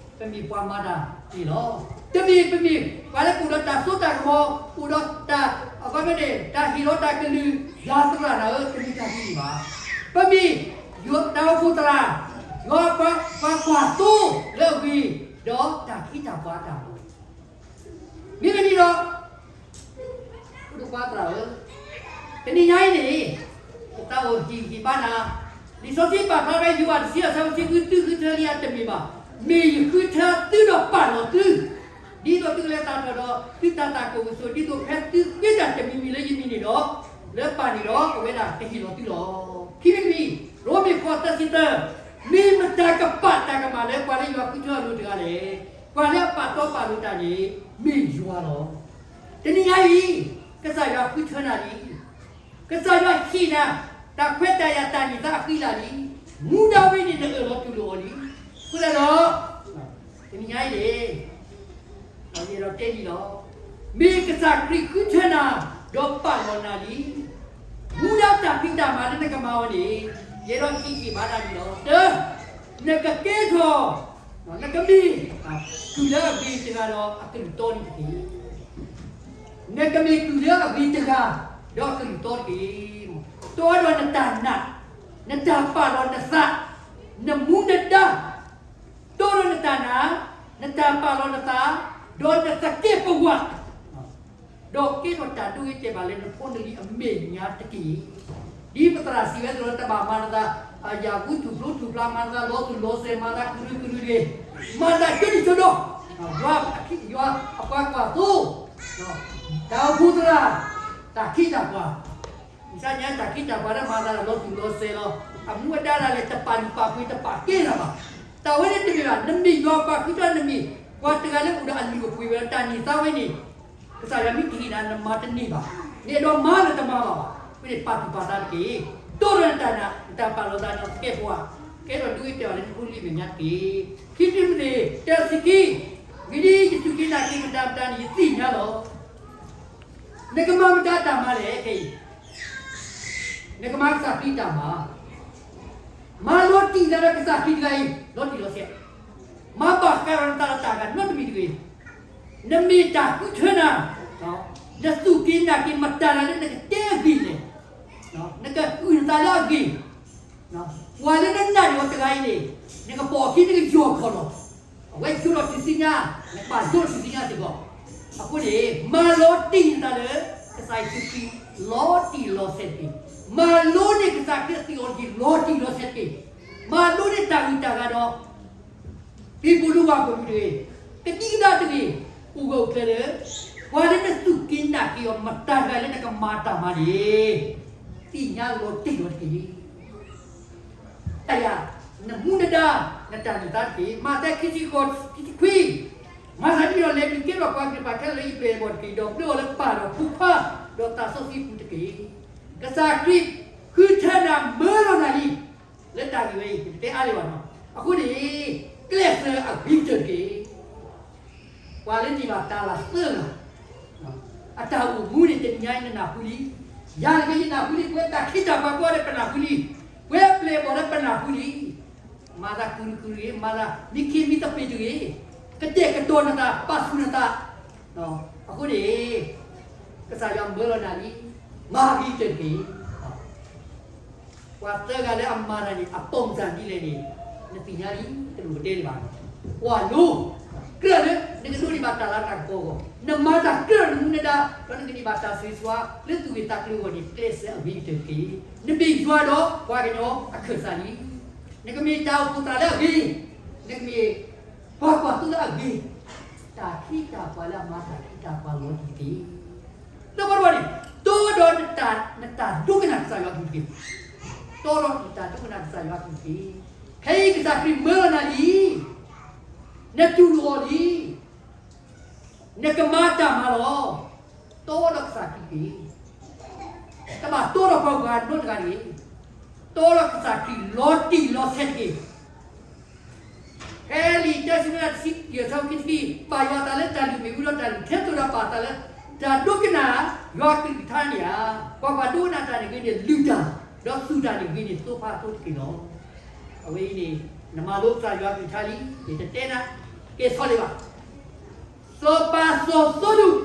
မ့ၢ်ပှၤမၤတၢ်န့ၣ်လီၤ. တမ့ၢ်ပမ့ၢ်ပှၤလၢကအိၣ်ဒီးတၢ်စိတၢ်ကမီၤ, အိၣ်ဒီးတၢ်, အဝဲန့ၣ် တၢ်ဟ့ၣ်လီၤတၢ်ကလုၢ်, ယွၤသရၣ်နၤဧၢ, တမ့ၢ်တၢ်ဒ်န့ၣ်ဘၣ်. ပမ့ၢ်ယွၤတၢ်အိၣ်ဖှိၣ်သရၣ်, ယွၤပှၤကွၢ်သိလၢအဂ့ၤ, ဒီးတၢ်ခ့တၢ်ပှၤအတၢ်မၤ မ့မ့ၢ်န့ၣ်ဒီး ဖိဒိၣ်ခွါသရၣ်ဧၢ, တနံၤညါအံၤန့ၣ် ယသးအိၣ်ဟ့ၣ်ဂံၢ်ဟ့ၣ်ဘါနၤ, လံာ်စီဆှံပာ်ဖျါဖဲယိၤဟၣ်တဆံအဆၢဖိဆံဃု သုဃုထၢလံအတမ့ၢ်ဘၣ်, မ့ၢ်ယဃုထၢသုဒီးပာ်လီၤသု, ဒ်သိးသုကလဲၤသၣ်ထီၣ်ဒီးသုတၢ်သးကအိၣ်ကဆိး, ဒ်သိးဖဲသုဃ့တၢ်တမံၤမံၤလၢယမံၤန့ၣ်ဒီး, လၢပၢ်န့ၣ်ဒီး အဝဲဒၣ်ကဟ့ၣ်လီၤသုလီၤ. ခံမံၤတမံၤ, ရိမ့ၤဃိးသၢဆံသၢ, မ့ၢ်မတၤကပာ်တၢ်ကမၣ်လၢပှၤလၢယွၤဃုထၢအလိၤတဂၤလဲၣ်. ပှၤလၢအပာ်တီပာ်လိၤတၢ်န့ၣ် မ့ၢ်ယွၤလီၤ. တနံၤညါအံၤ ကစၢ်ယွၤဃုထၢနၤလံ. ကစၢ်ယွၤဟ့ၣ်နၤ တၢ်ခွဲးတၢ်ယာ်တၢ်န့ၢ်သါအဃံအလၤလံ. မူဒါဝဲန့ၣ်နအၢၣ်လီၤတူၢ်လိာ်အီၤလံ. အဃိသတးဒီး တနံၤညါအံၤန့ၣ် ယအဲၣ်ဒိးတဲလံလီၤ. မ့ၢ်ကစၢ်ခရံာ်ဃုထၢနၤ ဒီးပာ်လီၤနၤလံ. မူဒါတၢ်ဖံးတၢ်မၤလၢနကမၤအီၤန့ၣ် ယအဲၣ်ဒိးဟ့ၣ်ဂံၢ်ဟ့ၣ်ဘါနၤန့ၣ်လီၤ. တၢ, နကကဲထီၣ် နကမ့ၢ် ကုၢ်လၢအဂ့ၤတဂၤဒီးအကလုၢ်တီန့ၣ်တက့ၢ်. နကမ့ၢ်ကုၢ်လၢအဂ့ၤတဂၤ ဒီးအကလုၢ်တီတက့ၢ်. တီဒီးနတၢ်နာ်, နတၢ်ပာ်လီၤနသး, နမူနဒါ, တီဒီးနတၢ်နာ်, နတၢ်ပာ်လီၤနသး, ဒီးနသကဲးပဝး ဒီးကဲထီၣ်တၢ်ဒိဂ့ၤတဲာ်ဘၣ်လၢနဖိနလံၤအမဲာ်ညါတက့ၢ်. ဒ်ပသရၣ်စံးဝဲအသိးလီၤ, တဘၣ်မၤနသး ယၢ်ကူထူၣ်ဖျိထူၣ်ဖျါ, မၤနသးလီၤသူၣ်လီၤစဲၤ, မၤသးကရူၢ်ကရူၢ်တဂ့ၤ, မၤသးကၠိဒံၣ်ကၠိဒီ, ယွၤအပှၤကွၢ်သိ, တၢ်အိၣ်ဖှိၣ်သရၣ်, တၢ်ခ့တၢ်ပှၤ မုၢ်ဆါညါတၢ်ခ့တၢ်ပှၤလၢမၤသးလီၤသူၣ်လီၤစဲၤလီၤ. အမူအဒါဒၣ်လဲာ် တပာ်လုၢ်ပာ်ပှ့ၤတပာ်ကဲနၤဘၣ်. တၢ်ဝဲန့ၣ်တမ့ၢ်ဘၣ်, နမ့ၢ်ယွၤပှၤဃုထၢ, နမ့ၢ်ပှၤတဂၤလၢအိၣ်ဒီးအလုၢ်အပှ့ၤဝဲဒီးတၢ်န့ၢ်သါဝဲန့ၣ်, ကစၢ်ယွၤမ့ၢ်တဟ့ၣ်နၤ နမၤတန့ၢ်ဘၣ်. နအဲၣ်ဒိးမၤနတမၤဘၣ်ဘၣ်. အဃိန့ၣ်ပာ်သူၣ်ပာ်သးတက့ၢ်. တီဒီးနတၢ်နာ်, နတၢ်ပာ်လီၤသး, နသကဲးပဝး, ကဲထီၣ်ဒိဂ့ၤတဲာ်ဘၣ်လၢနဖိနလံၤအမဲာ်ညါတက့ၢ်. ခံတံၤမသ့း တၢဆံခံ, ဂ့ၤဒ်ယစူၢ်က့ၤနာ်က့ၤမတၤမတၤန့ၣ် ယသ့ၣ်ညါလီၤ. နကမၤမတၤတၢ်မၤလဲၣ်ခဲအံၤ, နကမၤကစၢ်ခရံာ်တၢ်မၤ, မၤလီၤတံၢ်နသးဒီးကစၢ်ခရံာ်တဂၤအံၤ လီၤတံၢ်လီၤဆဲး, မၤဘၣ်ဃးဒီးနသးဒီးတၢ်ဂၤနီတမံၤတဂ့ၤ. နမ့ၢ်တၢ်ဃုထၢနၤ, နစူၢ်က့ၤနာ်က့ၤမတၤတဂၤလၢနကတဲအဂ့ၢ်လဲၣ်, နကအုၣ်နသးလၢအဂ့ၢ်, ပှၤလၢနနာ်န့ၢ်အီၤတဂၤအံၤန့ၣ် နကပိာ်အခံနကယီၢ်ခီၣ်လီၤ. အဝဲယိးထီၣ်ထူၣ်စုညါ, နကဘၣ်ယိးထီၣ်ထူၣ်စုညါစ့ၢ်ကီး. အဃိန့ၣ် မၤလီၤတံၢ်နသးလၢ ကစၢ်ယ့ၣ်ၡူးခရံာ် လီၤတံၢ်လီၤဆဲးတက့ၢ်. မၤလိန့ၢ်ကစၢ်ခရံာ်အသွံၣ်အီၤတက့ၢ် လီၤတံၢ်လီၤဆဲးတက့ၢ်. မၤလိန့ၢ်တၢ်ဂုၤတၢ်ဂၤဒီး ပံၤပူၤဒူဝၣ်ပူၤတဂ့ၤ, ကဒံကဒါတဂ့ၤ, အိၣ်ဂၢၢ်အိၣ်ကျၢၤလၢ ပှၤလၢနစူၢ်က့ၤနာ်က့ၤအီၤ မတၤတဂၤလၢနကမၤတၢ်မၤန့ၣ် သ့ၣ်ညါလီၤတံၢ်လီၤတက့ၢ်. တၢ်ယၤ, နမူနဒါ, နတၢ်န့ၢ်သါတက့ၢ်. မးသဲခံဆံဃိး, ခံဆံခွံ, မၤသးဒ်န့ၣ်ဒီး လဲၤနုာ်ကဲထီၣ်ပှၤကလုာ်တဖၣ်ခဲလၢာ်လၢယပျဲၢ်အဘီၣ်တက့ၢ်, ဒီးဘျၢအီၤလၢပၢ်ဒီးဖိခွါ, ဒီးသးစီဆှံပူၤတက့ၢ်. ကစၢ်ခရံာ် တၢ်ဂ့ၢ်ဝဲအံၤ ယတတဲအါလၢၤဘၣ်နီၤ. အဃိန့ၣ် ကျဲးစၢးအဂ့ၤကတၢၢ်တက့ၢ်. ပှၤလၢန့ၢ်ဘၣ်တၢ်လၢသၢဂၤ အတၢ်အိၣ်မူန့ၣ် တနံၤညါအံၤနနၢ်ဟူလံ, ယၤတဂ့ၤ ယနၢ်ဟူလံ, ပဝဲတၢ်ခ့တၢ်ပှၤကိးဂၤဒဲး ပနၢ်ဟူလံ, ပဝဲပျဲၢ်ဘီၣ်ဒီးပနၢ်ဟူလံ, မၤသးကုၢ်တကုၢ်တဂ့ၤ, မၤသးမံခ့မံသပ့ၤတဂ့ၤ, ကတဲာ်ကတီၤနသး ပာ်ဆူၣ်နသး, အဃိန့ၣ် ကစၢ်ယွၤမၢလီၤနၤလံ, မၤဂ့ၤကတၢၢ်တက့ၢ်. ပှၤသၢဂၤလၢအမၤတၢ်န့ၣ် အပုံစံဒ်လဲၣ်န့ၣ် နသ့ၣ်ညါလံ, တလိၣ်ပတဲဒံးဘၣ်. ပှၤလိၤ, ကြၢးလၢနကဒိးန့ၢ်ဘၣ်တၢ်လၤတၢ်ကပီၤအဂီၢ်, နမၤတၢ်ကြၢးနမူနဒါ, ဒီးနကန့ၢ်ဘၣ်တၢ်ဆိၣ်ဂ့ၤဆိၣ်ဝါလၢသူၣ်ဂ့ၢ်သးကျိၤအဂီၢ်န့ၣ် ကျဲးစၢးအဂ့ၤကတၢၢ်တက့ၢ်. နမ့ၢ်ယွၤဒီးပှၤကညီအခၢၣ်စးလံ. နကမ့ၢ်တၢ်အိၣ်ဖှိၣ်သရၣ်လၢအဂ့ၤ, နကမ့ၢ်ပှၤကွၢ်သိလၢအဂ့ၤ, တၢ်ခ့တၢ်ပှၤလၢအမၤတၢ်ခ့တၢ်ပှၤလီၤတံၢ်တက့ၢ်. လၢပှၤတဂၤန့ၣ် တီဒီးနတၢ်ဒိကနၣ်ကစၢ်ယွၤအကလုၢ်တက့ၢ်. တီဒီးနတၢ်ဒိကနၣ်ကစၢ်ယွၤအကလုၢ်တက့ၢ်. ခဲအံၤကစၢ်ခရံာ်မၢလီၤနၤလံ, နတူၢ်လိာ်အီၤလံ, နကမၤတၢ်မၤလီၤ. တီဒီးကစၢ်ခရံာ်တက့ၢ်. တဘၣ်တီဒီးပှၤဂၤနီတဂၤတဂ့ၤ. တီဒီးကစၢ်ခရံာ်လီၤတံၢ်လီၤဆဲးတက့ၢ်. ဖဲလံာ်တၢ်စံးဝဲဒၣ်တဆံယဲၢ် ဆၢဖိခံဆံခံ, ဘၣ်ယွၤအသးလၢတၢ်လုၢ်မ့ၣ်အူဒီးတၢ်လုၢ်ထါ သိၣ်တၢ်ဘၣ်အသးလၢ တၢ်ဒိကနၣ်ယွၤအကလုၢ်ကထါန့ၣ်ဧါ. ကွၢ်ကွၢ်, ဒိကနၣ်တၢ်န့ၣ်ဂ့ၤန့ၢ်လုၢ်တၢ်, ဒီးသူၣ်တၢ်န့ၣ်ဂ့ၤန့ၢ်သိဖါသိတက့ၢ်လီၤ. အဝဲအံၤန့ၣ် နမၤလိကစၢ်ယွၤအကလုၢ်ကထါလံ, ယတတဲနၤကဲဆီလ့ၣ်ဘၣ်. စီၤပၤစီၤသိလူး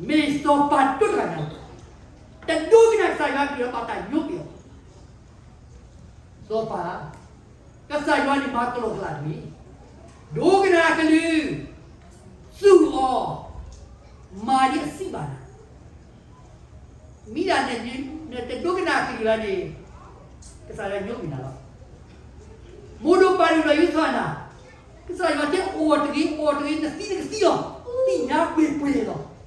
မ့ၢ်စီၤပၤဒိတဂၤညါလီၤ. တဒိကနၣ်ကစၢ်ယွၤအကလုၢ်ဒီး ဘၣ်တၢ်ညိကွံာ်အီၤ. စီၤပၤ, ကစၢ်ယွၤန့ၣ်မၤကလီကလီတမံၤ, ဒိကနၣ်အကလုၢ်, သူၣ်အီၤ, မၤဒ်အစံးဘၣ်နၤ. မ့ၢ်ဒၣ်နတဒိကနၣ်အကလုၢ်ဘၣ်န့ၣ် ကစၢ်ယွၤညိကွံာ်နၤလီၤ. မိၢ်ဒိၣ်ပၢ်ဒိၣ်ဒီးယွၤဆီၣ်နၤ, ကစၢ်ယွၤတဲအီၣ်တဂ့ၤ အီၣ်တဂ့ၤ နသံနကသံလီၤ. သ့ၣ်ညါပှဲၤပှဲၤလီၤ.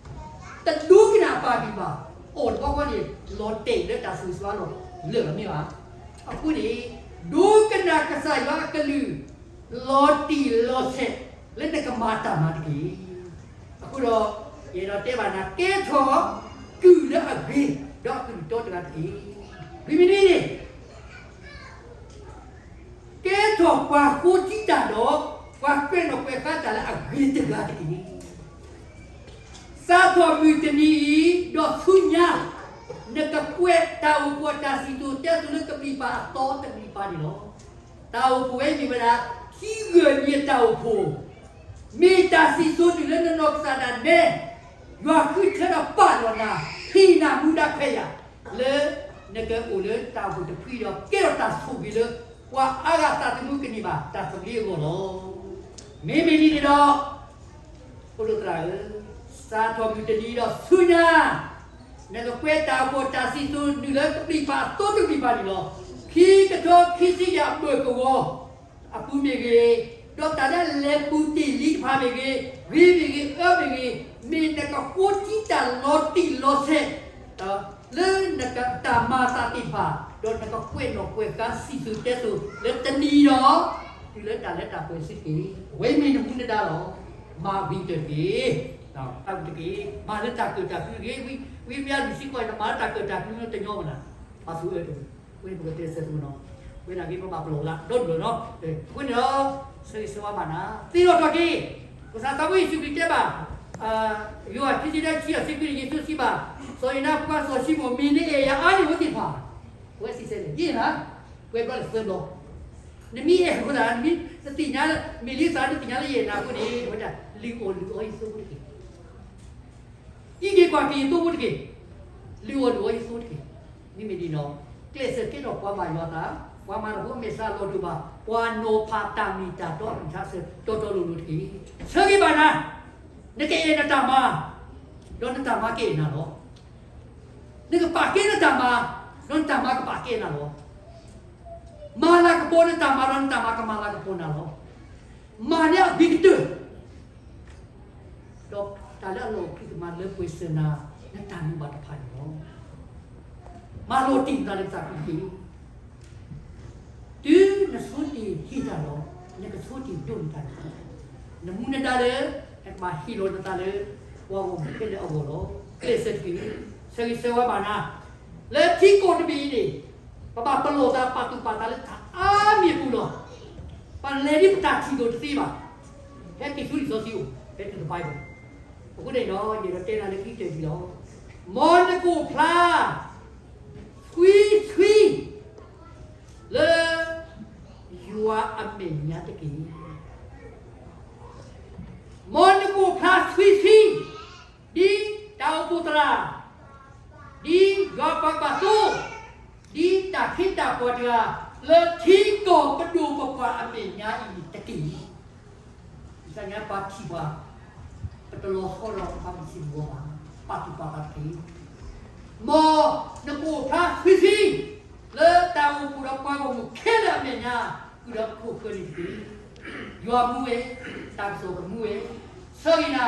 တဒိကနၣ်အပၢ်ဒံးဘၣ်, အီၣ်တဘျီဃီန့ၣ် လီၤတဲာ်လၢတၢ်ဆိၣ်ဂ့ၤဆိၣ်ဝါလီၤလၢာ်လီၤမ့ၢ်ဘၣ်. အဃိန့ၣ် ဒိကနၣ်ကစၢ်ယွၤအကလုၢ် လီၤတံၢ်လီၤဆဲး လၢနကမၤတၢ်မၤတက့ၢ်. အဃိဒီး ယအဲၣ်ဒိးတဲဘၣ်နၤ ကဲထီၣ်ကုၢ်လၢအဂ့ၤ ဒီးအကလုၢ်တီတဂၤတက့ၢ်. မ့မ့ၢ်ဒ်န့ၣ် ကဲထီၣ်ပှၤဃိထံတၢ်ဒီး ပှၤကွဲးနီၣ်ကွဲးဃါတၢ်လၢအဂ့ၤတဂၤတက့ၢ်. စးထီၣ်မုၢ်တနံၤအံၤ ဒီးဆူညါ နကကွဲးတၢ်အိၣ်ဖှိၣ်အတၢ်စံၣ်စိၤတဲစိၤလၢကဘျံးပၤအသီတဘျံးပၤန့ၣ်လီၤ. တၢ်အိၣ်ဖှိၣ်ဝဲအံၤမ့ၢ်ဝဲဒၣ် ခံဂၢၢ်နံၤအတၢ်အိၣ်ဖှိၣ်, မ့ၢ်တၢ်စံၣ်စိၤနုာ်လၢနနီၢ်ကစၢ်ဒၣ်နဲ, ယွၤဃုထၢဒီးပာ်လီၤနၤ, ဟ့ၣ်နၤမူဒါခွဲးယာ် လၢနကအိၣ်လၢတၢ်အိၣ်ဖှိၣ်တဖုဒီး ကဲထီၣ်တၢ်ဆိၣ်ဂ့ၤလၢ ပှၤအါဂၤသးသမူကန့ၢ်ဘၣ်တၢ်သဘျ့အဂီၢ်လီၤ. မ့မ့ၢ်ဒ်န့ၣ်ဒီး ဖိဒိၣ်သရၣ်ဧၢ, စးထီၣ်မုၢ်တနံၤဒီးဆူညါ နကကွဲးတၢ်အိၣ်ဖှိၣ်တၢ်စံၣ်စိၤနုာ်လၢကဘျံးပၤအသီတဘျံးပၤန့ၣ်လီၤ. ခံကထိခံဆံယဲၢ်အဘၢၣ်ကဝီၤအပူၤမ့ၢ်ဂ့ၤ, ဒီးတၢ်လၢအလဲၤပူၤတ့ၢ်လံတဖၣ်မ့ၢ်ဂ့ၤ, ဂ့ၤမ့ၢ်ဂ့ၤ, အၢမ့ၢ်ဂ့ၤ, မ့ၢ်နကဃိထံတၢ်လီၤတံၢ်လီၤဆဲး လၢနကတၢ်မၤအသးသ့ၣ်တဖၣ်, ဒီးနကကွဲးနီၣ်ကွဲးဃါစံၣ်စိၤတဲစိၤလၢတနံၤဒီး တုၤလၢတၢ်လၢတၢ်ပှဲၤစ့ၢ်ကီး, အဝဲမ့ၢ်နမူနဒါလီၤ. မၤဝံၤတက့ၢ်, တၢ်ဝံၤတက့ၢ်, မၤလၢတၢ်ကၢၣ်တၢ်ကျူတက့ၢ်, ဝံမ့ၢ်အဒုးစံးကီး နမၤလၢတၢ်ကၢၣ်တၢ်ကျူလၢတညီမနၤ, ပာ်သူၣ်အၢတမံၤ, ဝဲန့ၣ်ပကတဲဆၢကမနီၤ, ဝဲန့ၣ်က့ၤပဘၣ်ပလီၢ်လၢဒီဒူၣ်လီၤနီၤ, အဃိန့ၣ်ဒီး ဆၢဂ့ၤဆၢဝါဘၣ်နၤ, သ့ၣ်နီၣ်ထီၣ်က့ၤ ပကစၢ်သးဘိယ့ၣ်ၡူးခရံာ်တဲဘၣ်, ယိၤဟၣ်ခံဆံတၢ ခံဆံခံန့ၣ် ယ့ၣ်ၡူးစံးဘၣ်, စီၤယိၤနါဖိခွါစီၤၡံမိၣ် မ့ၢ်နအဲၣ်ယၤအါန့ၢ်ဝဲသ့ၣ်တဖၣ်, ပဝဲစံးဆၢန့ၣ် ယ့ၣ်နၤ, ပှဲၤဘျီလၢသၢဘျီ, နမ့ၢ်အဲၣ်အဃိသတး နမ့ၢ်တသ့ၣ်ညါလၢ မ့ၢ်လံသးနသ့ၣ်ညါလၢယအဲၣ်နၤအဃိန့ၣ် ဝဲဒၣ် လုၢ်အီၣ်လုၢ်အီယသိဖိတက့ၢ်. အံးက့ၤကွၢ်က့ၤယသိဖိတက့ၢ်. လုၢ်အီၣ်လုၢ်အီယသိတက့ၢ်. မ့မ့ၢ်ဒ်န့ၣ်ဒီး ကျဲးစၢးကဲထီၣ်ပှၤဘၣ်ယွၤအသး, ပှၤမၤတၢ်ဖိအမဲာ်ဆှးလီၤတိာ်ဘၣ်, ပှၤနီၤဖးတၢ်မ့ၢ်တၢ်တီအကလုၢ်ကထါဆၢ တီတီလိၤလိၤတက့ၢ်. ဆၢဂ့ၤဘၣ်နၤ, နကအဲၣ်နတၢ်မၤ, ဒီးနတၢ်မၤကအဲၣ်နၤလီၤ. နကပာ်ကဲနတၢ်မၤ, ဒီးနတၢ်မၤကပာ်ကဲနၤလီၤ. မၤလၤကပီၤနတၢ်မၤ ဒီးနတၢ်မၤကမၤလၤကပီၤနၤလီၤ. မၤန့ၢ်အဂ့ၤကတၢၢ် ဒီးတၢ်လၢအလီၢ်ခံကမၤလၢပှဲၤစၢၤနၤ နတၢ်မၤဘၣ်တဖၣ်န့ၣ်လီၤ. မၤလီၤတံၢ်နသးလၢကစၢ်ခရံာ်တက့ၢ်. တုၤနဆိတ့ၢ်ဟ့ၣ်တၢ်ဒီး နကဆိတ့ၢ်ဒိးန့ၢ်တၢ်န့ၣ်လီၤ. နမူနဒါလၢ နကဘၣ်ဟ့ၣ်လီၤနသးလၢ ပှၤဂီၢ်မုၢ်ခဲလၢာ်အဂီၢ်လီၤ. ကျဲးစၢးတက့ၢ်. ဆၢဂ့ၤဆၢဝါဘၣ်နၤ, လၢထံကီၢ်တဘ့ၣ်အံၤန့ၣ် ပဘၣ်ပလီၢ်သးပာ်သူၣ်ပာ်သးလၢ အါမံၤအပူၤလီၤ. ပလဲၤဒ်ပတၢ်ထံၣ်အသိးတသ့ဘၣ်. ဟဲက့ၤဆူလံာ်စီဆှံအိၣ်, ဟဲတုၤ the Bible. အဃိန့ၣ်ဒီး ယအဲၣ်ဒိးတဲနၤလၢခံကတၢၢ်ဒ်လီၤ. မ်နကအိၣ်ဖျါ သွံသွံ လၢယွၤအမဲာ်ညါတက့ၢ်. မ်နကအိၣ်ဖျါသွံသွံ ဒ်တၢ်အိၣ်ဖှိၣ်သရၣ်, ဒ်ယွၤပှၤဘၣ်သိ, ဒ်တၢ်ခ့တၢ်ပှၤတဂၤ လၢထံကီၢ်ပဒိၣ်ပပှၢ်အမဲာ်ညါအံၤတက့ၢ်. ကစၢ်ယွၤပှၤထံၣ်ပှၤ, ပတလီၤဆီဒီးပှၤမုၢ်ဆ့ၣ်မုၢ်ဂီၤဘၣ်, ပာ်သူၣ်ပာ်သးတက့ၢ်. မ်နကအိၣ်ဖျါသွံသွံ လၢတၢ်အိၣ်ဖှိၣ်ဒီးပှၤဂီၢ်မုၢ်ခဲလၢာ်အမဲာ်ညါ, ဃုာ်ဒီးခိၣ်ဃၢၤန့ၣ်တက့ၢ်. ယွၤမူဝဲ, တၢ်ကစီၣ်ကမူဝဲ, ဆၢဂ့ၤနၤ,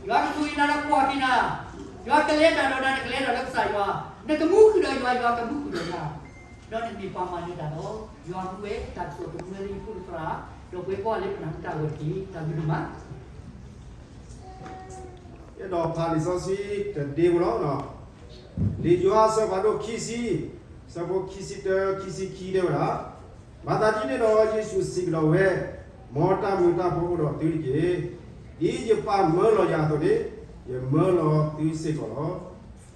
ယွၤကဆိၣ်ဂ့ၤနၤဒီးကွၢ်က့ၤနၤ, ယွၤကလဲၤတၢ်ဒီးနၤ နကလဲၤတၢ်လၢကစၢ်ယွၤ, နကမူဃုာ်ဒီးယွၤ, ယွၤကမူဃုာ်ဒီးနၤ, ဒီးနမ့ၢ်ပှၤမၤနၢၤတၢ်လီၤ. ယွၤမူဝဲ, တၢ်ကစီၣ်ကမူဝဲလၢယဖိဒီးသရၣ်, ဒီးပဝဲကိးဂၤလၢပနၢ်ဟူတၢ်ဂီၤတက့ၢ်. တၢ်ဘျုးဒိၣ်မး. ယအဲၣ်ဒိးဖးလံာ်စီဆှံတဒ့ဖိလီၤ. လံာ်ယိၤဟၣ်အဆၢဖးဒိၣ်ခံဆံ, အဆၢဖိခံဆံတၢ ခံဆံခံတဲဝဲဒၣ်, မၤသးဒ်န့ၣ်ဒီး ယ့ၣ်ၡူးစံးကဒီးဝဲ, မ်တၢ်မုာ်တၢ်ဖိအိၣ်ဒီးသုတက့ၢ်. ဒ်ယပၢ်မၢလီၤယၤအသိးန့ၣ်, ယမၢလီၤသုစ့ၢ်ကီးလီၤ.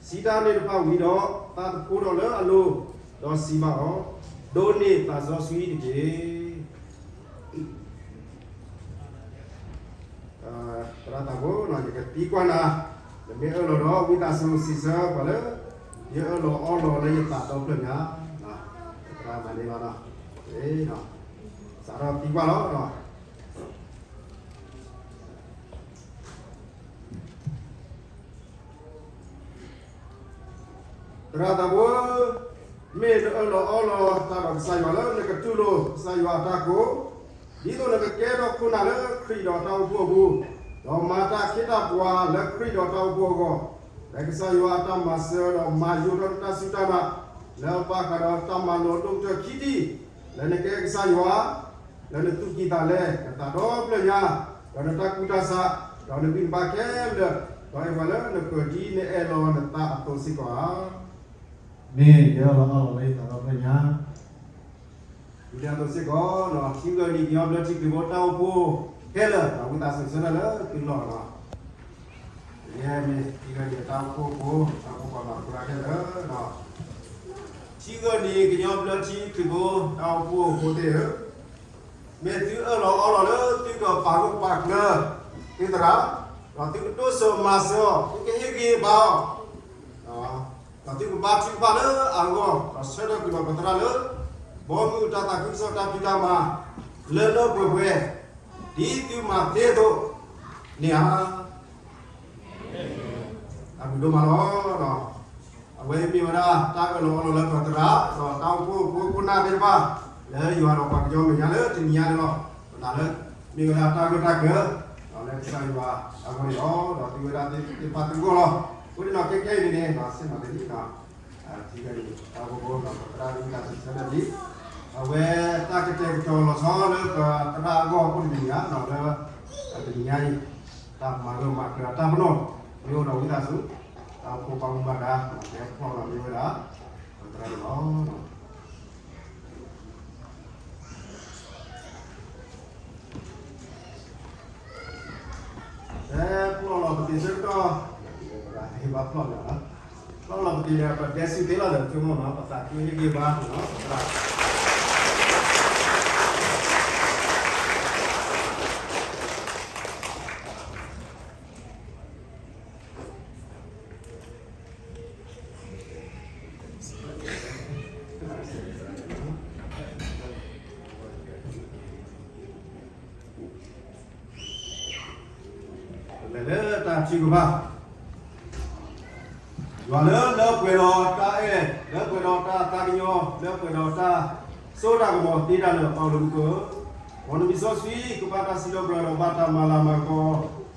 စံးတၢ်န့ၣ်တဖၣ်ဝံၤဒီး, သးသဖှိဒီးလၢအလိၤ, ဒီးစံးဘၣ်အီၤ, ဒိးန့ၢ်သးစီဆှံတက့ၢ်. သရၣ်သးဘိ, ယကသံကွၢ်နၤ, နမ့ၢ်အၢၣ်လီၤဒီးဝံသးစူၤစံးဆၢပှၤလၢ ယအၢၣ်လီၤအီလီၤလၢယသးဒီဖျၢၣ်ညါ, သရၣ်မၤန့ၢ်လီၤ, စးထီၣ်သံကွၢ်လီၤ. သရၣ်သးဘိဧၢ, မ့ၢ်နအၢၣ်လီၤအီလီၤတၢ်ဒီးကစၢ်ယွၤလၢနကတူၢ်လိာ်ကစၢ်ယွၤအတၢ်ကိး, ဒ်သိးနကကဲထီၣ်ခိၣ်နၢ်လၢခရံာ်ဒီးတၢ်အိၣ်ဖှိၣ်အပူၤ, ဒီးမၤတၢ်ခ့တၢ်ပှၤလၢခရံာ်ဒီးတၢ်အိၣ်ဖှိၣ်အဂီၢ်, လၢကစၢ်ယွၤအတၢ်မၤစၢၤဒီးမၤယိးထီၣ်နတၢ်စုတၢ်နာ်, လၢအဘၣ်ဃးဒီးတၢ်မၤလိာ်အဒိၣ်ကတၢၢ်ခံထံၣ်, လၢနကဲကစၢ်ယွၤ, လၢနသူၣ်ကံၢ်သးလဲ, နသးဒီဖျၢၣ်ညါ, ဒီးနတၢ်ကူၣ်တၢ်ဆး, ဒီးနဂံၢ်နဘါခဲလၢာ်, ဒီးအဲၣ်ပှၤလၢနပၢၤဒ်နအဲၣ်လီၤနသးအသိးစ့ၢ်ကီးဧါ. မ့ၢ်ယအၢၣ်လီၤအီလီၤလၢယသးဒီဖျၢၣ်ညါ. ဒ်န့ၣ်အသိးစ့ၢ်ကီး, ထံဂၢၢ်နံၤကညီဘျၢထံခရံာ်ဖိတၢ်အိၣ်ဖှိၣ်ခဲလၢာ်, ဝံသးစူၤဆၢထၢၣ်လၢသုလီၢ်လီၤ. ယဲမ့ၢ်ထံဂၢၢ်နံၤတၢ်အိၣ်ဖှိၣ်ဖိ, တၢ်အိၣ်ဖှိၣ်ပှၤမၤသကိးတၢ်ခဲလၢာ်, ထံဂၢၢ်နံၤကညီဘျၢထံခရံာ်ဖိတၢ်အိၣ်ဖှိၣ်ဖိသ့ၣ်ဧၢ, မ့ၢ်သုအၢၣ်လီၤအီလီၤလၢသုကပာ်ဂၢၢ်ပာ်ကျၢၤသုသရၣ်, ဒီးသုကတိစၢၤမၤစၢၤအီၤ, သုကဟ့ၣ်ဂံၢ်ဟ့ၣ်ဘါအီၤ, ဒီးသုကဘါထုကဖၣ်လၢအဂီၢ်, ဒီးဆၢထၢၣ်ဃုာ်ဒီးပသရၣ်လၢ ဘီမုၢ်တၢ်သးခုကစီၣ်တၢ်ဖံးတၢ်မၤ လၢလၢပှဲၤပှဲၤ, ဒ်သုမၤသ့အသိးန့ၣ်ဧါ. တၢ်ဘျုးဒိၣ်မးလီၤ. အဝဲမ့ၢ်ဝဲဒၣ်တၢ်အၢၣ်လီၤအီလီၤလၢပသရၣ်, ဒီးတၢ်အိၣ်ဖှိၣ်ဖိခိၣ်နၢ်သ့ၣ်တဖၣ်, လၢယွၤဒီးပှၤကညီမဲာ်ညါလၢတနံၤညါန့ၣ်လီၤ. ပနာ်လၢ မ့ၢ်ဝဲဒၣ်တၢ်ဂၢၢ်တၢ်ကျၢၤ, ဒီးလၢကစၢ်ယွၤအဂီၢ်န့ၣ်လီၤ. ဒီးသုဝဲဒၣ်သ့ၣ်တဖၣ်သုဂီၢ်လီၤ. အဃိန့ၣ်ဒီးခဲခဲအံၤန့ၣ်န့ၣ် ဆ့ၣ်နီၤလၢလံ ထံဂၢၢ်နံၤတၢ်အိၣ်ဖှိၣ်ဖိ ဒီးပသရၣ်လံတၢ်စံးဆၢလၢလံ, အဝဲတၢ်ကတဲာ်ကတီၤလီၤဆီလၢပသရၣ်အဂီၢ်အဃိတမံၤမံၤဧါ, လၢတနံၤညါအံၤ တၢ်မၤဂၢၢ်မၤကျၢၤအတၢ်ပနီၣ်, မ့ၢ်အိၣ်ဒီးဝံသးစူၤ, တၢ်အိၣ်ဖှိၣ်ပှၤမူဘၣ်ဒါ, ကဲဖျီၣ်လီၤမ့ၢ်ဝဲဒၣ် ပသရၣ်န့ၣ်လီၤ. ဖျီၣ်လီၤပသ့ၣ်ဆၢကတီၢ်, ဘၣ်ဖျီၣ်လီၤ, ဖျီၣ်လီၤပသ့ၣ်ဒီး ပဒဲစုသ့လီၤဒီး ဆိကမိၣ်နီၤ ပသးက့ဟ့ၣ်ဂံၢ်ဘါနီၤ ပသရၣ်. လဲၤလၢတၢ်ထုကဖၣ်, ယွၤလၢလၢပှဲၤဒီးတၢ်အဲၣ်, လၢပှဲၤဒီးတၢ်သးကညီၤ, လၢပှဲၤဒီးတၢ်စိတၢ်ကမီၤသ့တၢ်လၢာ်အပၢ်လၢမူခိၣ်, မ်နမံၤစီဆှံကဘၣ်တၢ်စံးထီၣ်ပတြၢၤဒီးဘၣ်တၢ်မၤလၤမၤကပီၤ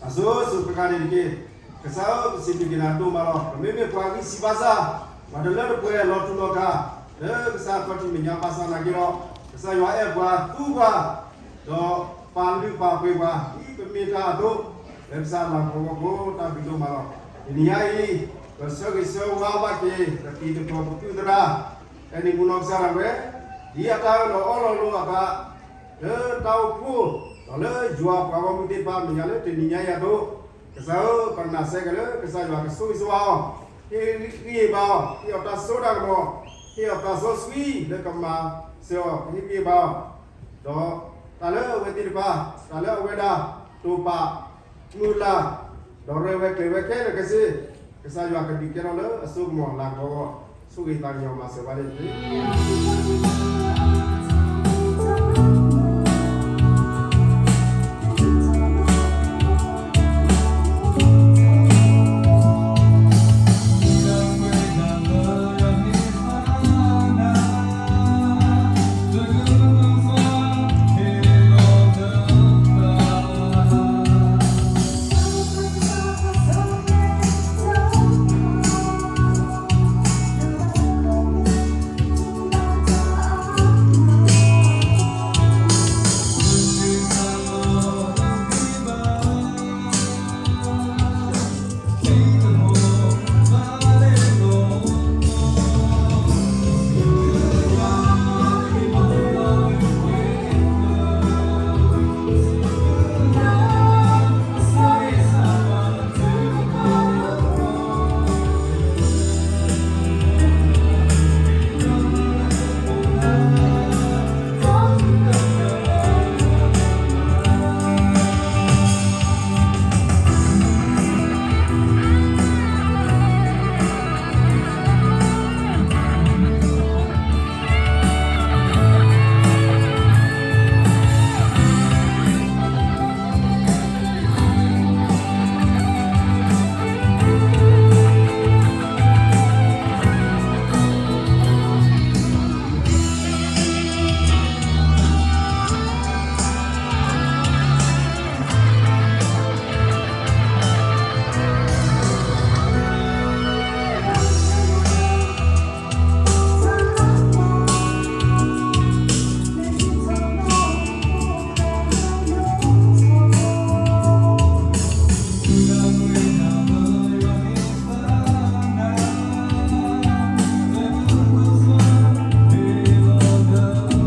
အစိၤစိၤဃၣ်ဃၣ်န့ၣ်တက့ၢ်. ကစၢ်ဧၢ, ပစံးဘျုးက့ၤနၤဒိၣ်မးလီၤ. ပမ့မ့ၢ်ပှၤဂံၢ်ဆံးဘါစၢ်, ပှၤတလၢတပှဲၤလီၤထူလီၤကၣ်, လၢကစၢ်အခီၣ်ထံးမဲာ်ညါဘၣ်ဆၣ်နာ်က့ဒီး, ကစၢ်ယွၤအဲၣ်ပှၤသူပှၤ, ဒီးပာ်လုၢ်ပာ်ပှ့ၤပှၤ ဒ်ပမ့ၢ်တၢ်အသိး, လၢကစၢ်အလၤကပီၤအဃိ တၢ်ဘျုးဒိၣ်မးလီၤ. တနံၤညါအံၤ, ပဆၢဂ့ၤဆၢဝါဘၣ်က့ၤ ပတံၤသကိးပကုၢ်သရၣ်, အဲၣ်နံၤမူနီၢ်ကစၢ်ဒၣ်ဝဲ, ဒ်အတၢ်အၢၣ်လီၤအီလီၤလိာ်အသး လၢတၢ်အိၣ်ဖှိၣ် ဒီးလၢယွၤပှၤဂီၢ်မုၢ်သ့ၣ်တဖၣ်အမဲာ်ညါလၢတနံၤညါအံၤအသိး, ကစၢ်ဧၢ, ပနာ်စဲက့ၤလၢကစၢ်ယွၤကဆိၣ်ဂ့ၤဆိၣ်ဝါအီၤ, ဟ့ၣ်ဂံၢ်ဟ့ၣ်ဘါအီၤ, ဟ့ၣ်အီၤတၢ်စိတၢ်ကမီၤ, ဟ့ၣ်အီၤတၢ်စီဆှံလၢကမၤစၢၤအီၤ, ဟ့ၣ်ဂံၢ်ဟ့ၣ်ဘါအီၤ ဒီးတၢ်လၢအဝဲသ့ၣ်တဖၣ်, တၢ်လၢအဝဲဒၣ်တိာ်ပာ်မုၢ်လၢ်, ဒီးရဲၣ်ဝဲကျဲၤဝဲခဲလၢာ်ခဲဆ့, ကစၢ်ယွၤကဒုးကဲထီၣ်လၢအစိကမီၤလၤကပီၤအဂီၢ်, ဆိၣ်ဂ့ၤသးကညီၤမၤစၢၤဘၣ်န့ၣ်တက့ၢ်. ကစၢ်ယွၤမၤ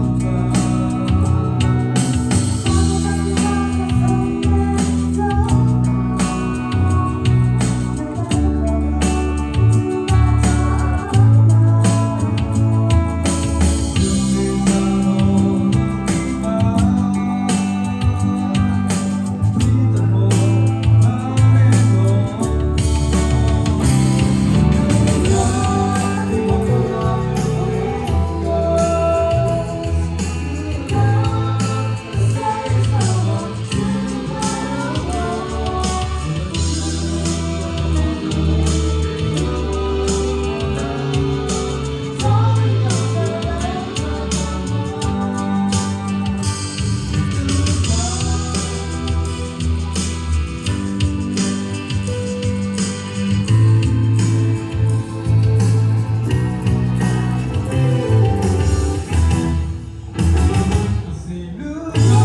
ဂၢၢ်မၤကျၢၤက့ၤတၢ်အိၣ်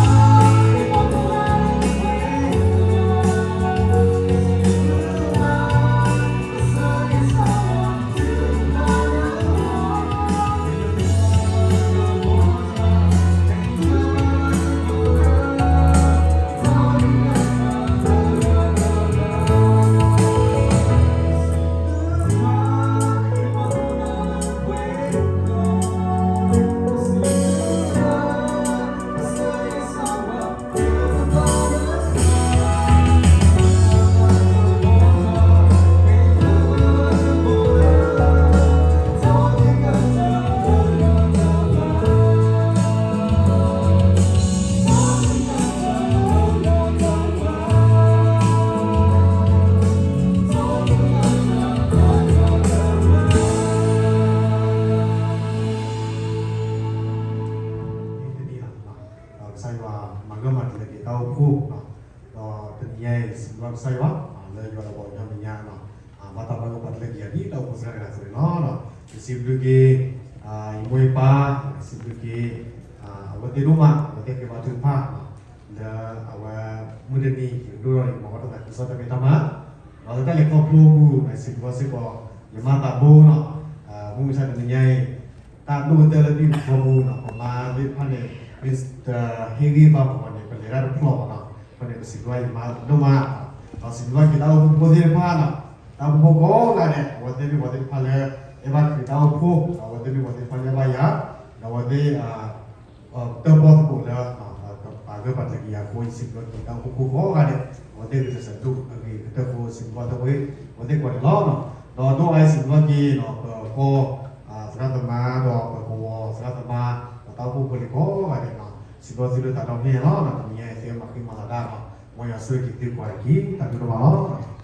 ဖှိၣ်, ဒီးတနံၤညါအံၤ စံးဘျုးကစၢ်ယွၤ လၢယွၤဒီးပှၤကညီမဲာ်ညါ ဘၣ်တၢ်ဘၣ်ဂၢၢ်ဘၣ်ကျၢၤက့ၤအီၤဒ်တၢ်အိၣ်ဖှိၣ်စှၤတဂၤအသိးန့ၣ်လီၤ. ယစံးဘျုးက့ၤ ယမိၢ်ယပၢ်, ယစံးဘျုးက့ၤ အဝဲသ့ၣ်ဒိၣ်မး အဝဲသ့ၣ်ဃ့ဘါထုကဖၣ် လၢအဝဲ မုၢ်တနံၤ ယကဒိၣ်ထီၣ် ယမၤဝဲတၢ်သးခုကစီၣ်တၢ်ဖံးတၢ်မၤ, ဒီးလၢတၢ်လဲၤခီဖျိအပူၤ စံးဘျုးစ့ၢ်ကီး ယမါသးဘိနီၤ, မုၢ်မဆါတနံၤညါအံၤ ဒိၣ်ကတၢၢ်လၢဒ်ပဖိမူနီၤ ပမါသ့ၣ်တဖၣ်န့ၣ် မ့ၢ်တဟ့ၣ်ဂံၢ်ဘါပှၤန့ၣ် ပလဲၤတၢ်တဖျီၣ်ဘၣ်နီၤ. အဃိန့ၣ် ပစံးဘျုးယမါဒိၣ်မးနီၤ. ဒီးစံးဘျုးက့ၤတၢ်အိၣ်ဖှိၣ်ဖိသ့ၣ်တဖၣ်နီၤ, တၢ်အိၣ်ဖှိၣ်ဖိကိးဂၤဒဲး အဝဲသ့ၣ်မ့ၢ်ပှၤသ့ၣ်တဖၣ်လၢ အဲၣ်ဘၣ်ခရံာ်တၢ်အိၣ်ဖှိၣ်, အဝဲသ့ၣ်မ့ၢ်ပှၤသ့ၣ်တဖၣ်လၢအဲၣ်ဘၣ်ယၤ, ဒီးအဝဲသ့ၣ် တၢၣ်ပီၣ်သကိးလၢ ပှၤဂၢၢ်ပှၤကျၢၤက့ၤယၤအဃိ ယစံးဘျုးက့ၤတၢ်အိၣ်ဖှိၣ်ဖိကိးဂၤဒဲး အဝဲသ့ၣ်ဂ့ၤတစဲးဒိၣ်အဂ့ၤကတၢၢ်ဖိ စံးဘျုးဘၣ်တဝဲ အဝဲသ့ၣ်ကိးဂၤဒဲးလီၤ. ဒီးဒိၣ်အါအံၤစံးဘျုးက့ၤနီၤ ပကီၢ် သရၣ်သမါ ဒီးပကဝီၤသရၣ်သမါ ဒီးတၢ်အိၣ်ဖှိၣ်ဖိလံၤကိးဂၤဒဲးနီၤ စံးဘျုးသုလၢတၢ်ဒီဖျၢၣ်ညါလီၤ. တနံၤညါအံၤ သုမၤဃံမၤလၤတၢ်နီၤ မ်ယွၤဆိၣ်ဂ့ၤက့ၤသုကိးဂၤဒဲး တၢ်ဘျုးဒိၣ်မးလီၤ.